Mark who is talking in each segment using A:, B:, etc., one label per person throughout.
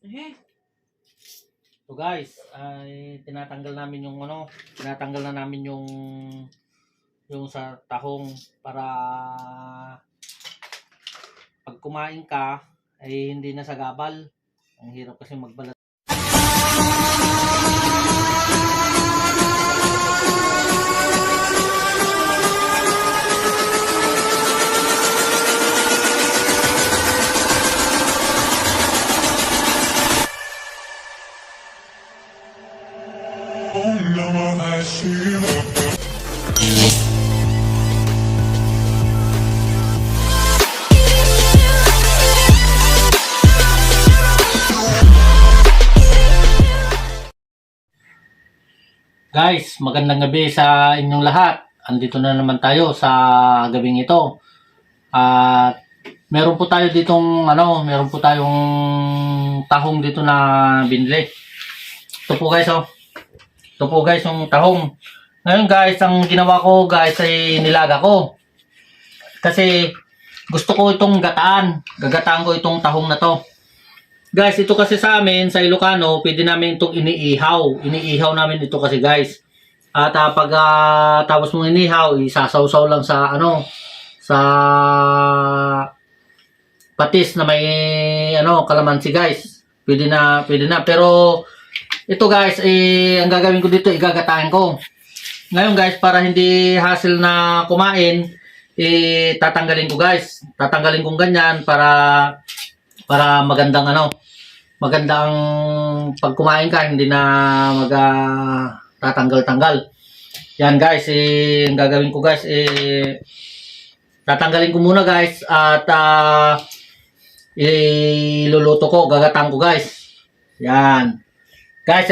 A: So guys, ay tinatanggal namin yung tinatanggal na namin yung sa tahong para pag kumain ka ay hindi na sagabal. Ang hirap kasi magbalat. Guys, magandang gabi sa inyong lahat. Andito na naman tayo sa gabing ito. At meron po tayo ditong meron po tayong tahong dito na binili. Ito po guys, oh. Ito po guys yung tahong. Ngayon guys, ang ginawa ko guys ay nilaga ko. Kasi gusto ko itong gataan. Gagataan ko itong tahong na to. Guys, ito kasi sa amin, sa Ilocano, pwede namin itong iniihaw. Iniihaw namin ito kasi guys. At pag tapos mong inihaw, isasawsaw lang sa sa patis na may kalamansi guys. Pwede na, pwede na. Pero ito guys, ang gagawin ko dito, igagataan ko. Ngayon guys, para hindi hassle na kumain, tatanggalin ko guys. Tatanggalin kong ganyan para magandang magandang pag kumain ka, hindi na tatanggal-tanggal. Yan guys, ang gagawin ko guys, tatanggalin ko muna guys at iluluto ko, gagatan ko guys. Yan. Guys,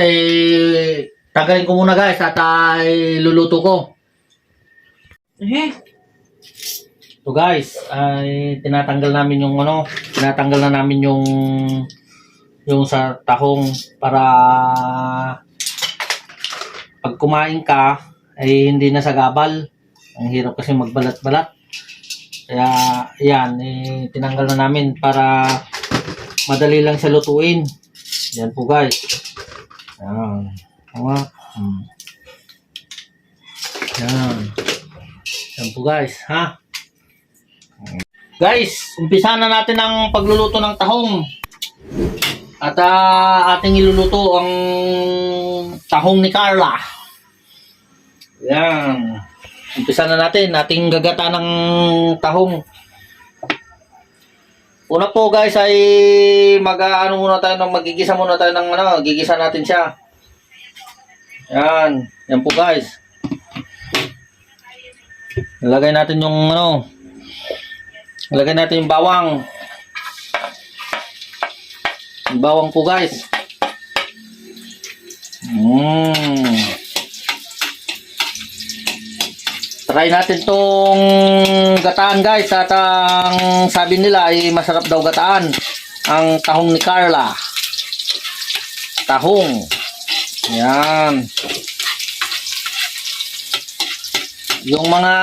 A: tanggalin ko muna guys at iluluto ko. So guys, ay tinatanggal namin yung tinatanggal na namin yung sa tahong para pag kumain ka ay hindi na sagabal. Ang hirap kasi magbalat-balat. Kaya yan, tinanggal na namin para madali lang siya lutuin. Yan po guys. Yan. Yan. Yan po guys, ha? Guys, umpisa na natin ang pagluluto ng tahong. At ating iluluto ang tahong ni Carla. Yan. Umpisa na natin. Ating gagata ng tahong. Una po guys ay magigisa muna tayo ng gigisa natin siya. Yan. Yan po guys. Ilagay natin yung ilagay natin yung bawang. Yung bawang po guys. Try natin tong gataan guys. At ang sabi nila ay masarap daw gataan ang tahong ni Carla. Tahong. Yan. Yung mga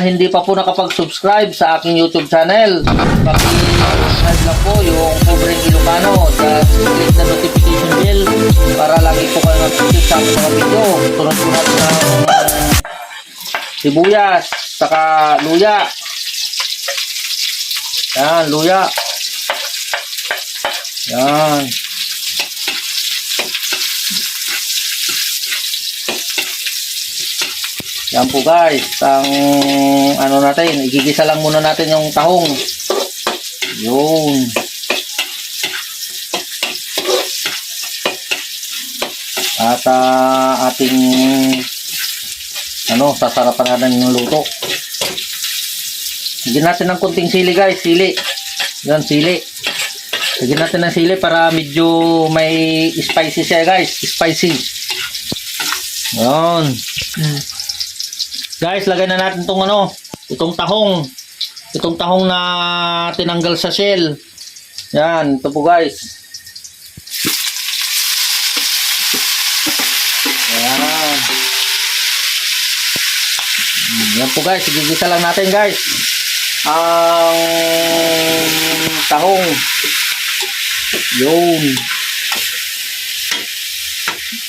A: hindi pa po nakapag-subscribe sa aking YouTube channel, paki-subscribe lang po yung Pobreng Ilocano at click na notification bell para lagi po kayo mag-subscribe sa aking mga video. Tunod po natin ng sibuyas, saka luya. Yan, luya. Yan. Yan po guys, ang natin, igigisa lang muna natin yung tahong. Yun. At ating sasarapan natin yung luto. Lagyan natin ng kunting sili guys, sili. Yan, sili. Lagyan natin ng sili para medyo may spicy siya guys, spicy. Yan. Guys, lagay na natin itong tahong. Itong tahong na tinanggal sa shell. Yan, ito po guys. Yan. Yan po guys, igigisa lang natin guys ang tahong. Yun.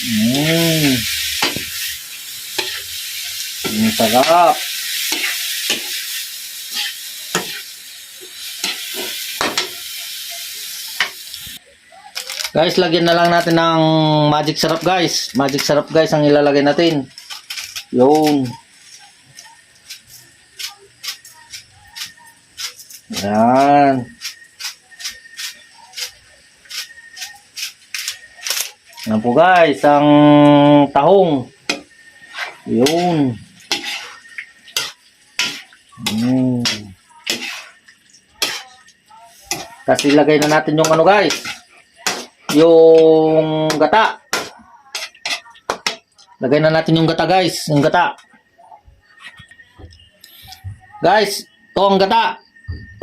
A: Mm. Ang sarap. Guys, lagyan na lang natin ng magic syrup guys. Magic syrup guys ang ilalagay natin. Yun. Yan. Yan po guys, ang tahong. Yun. Tapos ilagay na natin yung ano guys, yung gata. Lagay na natin yung gata guys, yung gata. Guys, ito ang gata.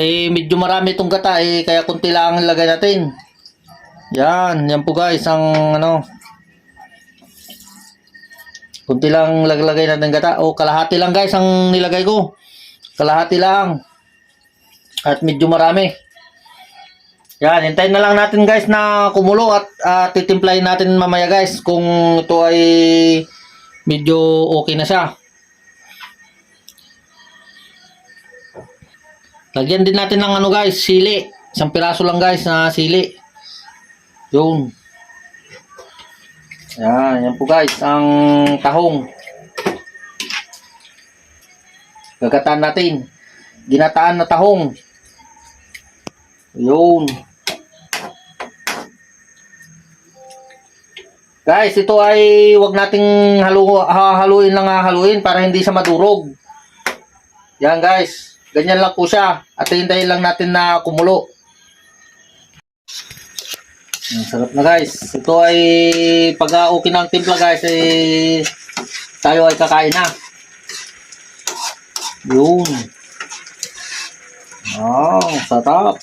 A: Medyo marami itong gata kaya kunti lang ang ilagay natin. Yan po guys ang ano. Kunti lang lagay natin gata. Kalahati lang guys ang nilagay ko. Kalahati lang. At medyo marami. Yan, hintayin na lang natin guys na kumulo at titimplahin natin mamaya guys kung ito ay medyo okay na siya. Lagyan din natin ng ano guys, sili. Isang piraso lang guys na sili. Yun. Yan po guys, ang tahong. Gagataan natin. Ginataan na tahong. Yun. Guys, ito ay wag nating haluin lang haluin para hindi siya madurog. Yan guys. Ganyan lang po siya. At hintayin lang natin na kumulo. Ang sarap na guys. Ito ay pag okay ng timpla guys tayo ay kakain na. Yun. Sarap.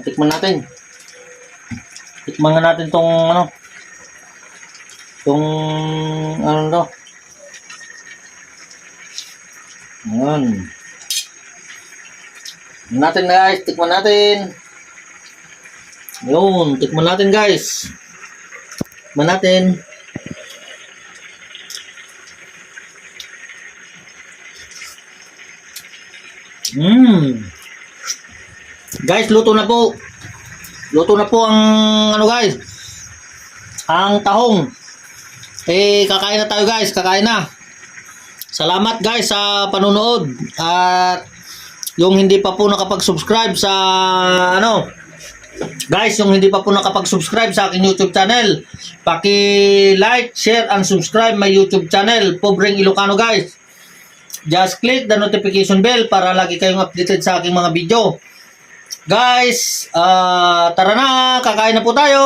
A: Tikman natin. Tikman nga natin tong ano. Tong ano to. Ayan. Tikman natin guys. Tikman natin. Yun. Tikman natin guys. Tikman natin. Guys, luto na po. Luto na po ang ano guys. Ang tahong. Kakain na tayo guys. Kakain na. Salamat guys sa panunood. At yung hindi pa po nakapag-subscribe sa ano. Guys, yung hindi pa po nakapag-subscribe sa aking YouTube channel, paki-like, share, and subscribe my YouTube channel, Pobreng Ilocano guys. Just click the notification bell para lagi kayong updated sa aking mga video. Guys, tara na, kakain na po tayo.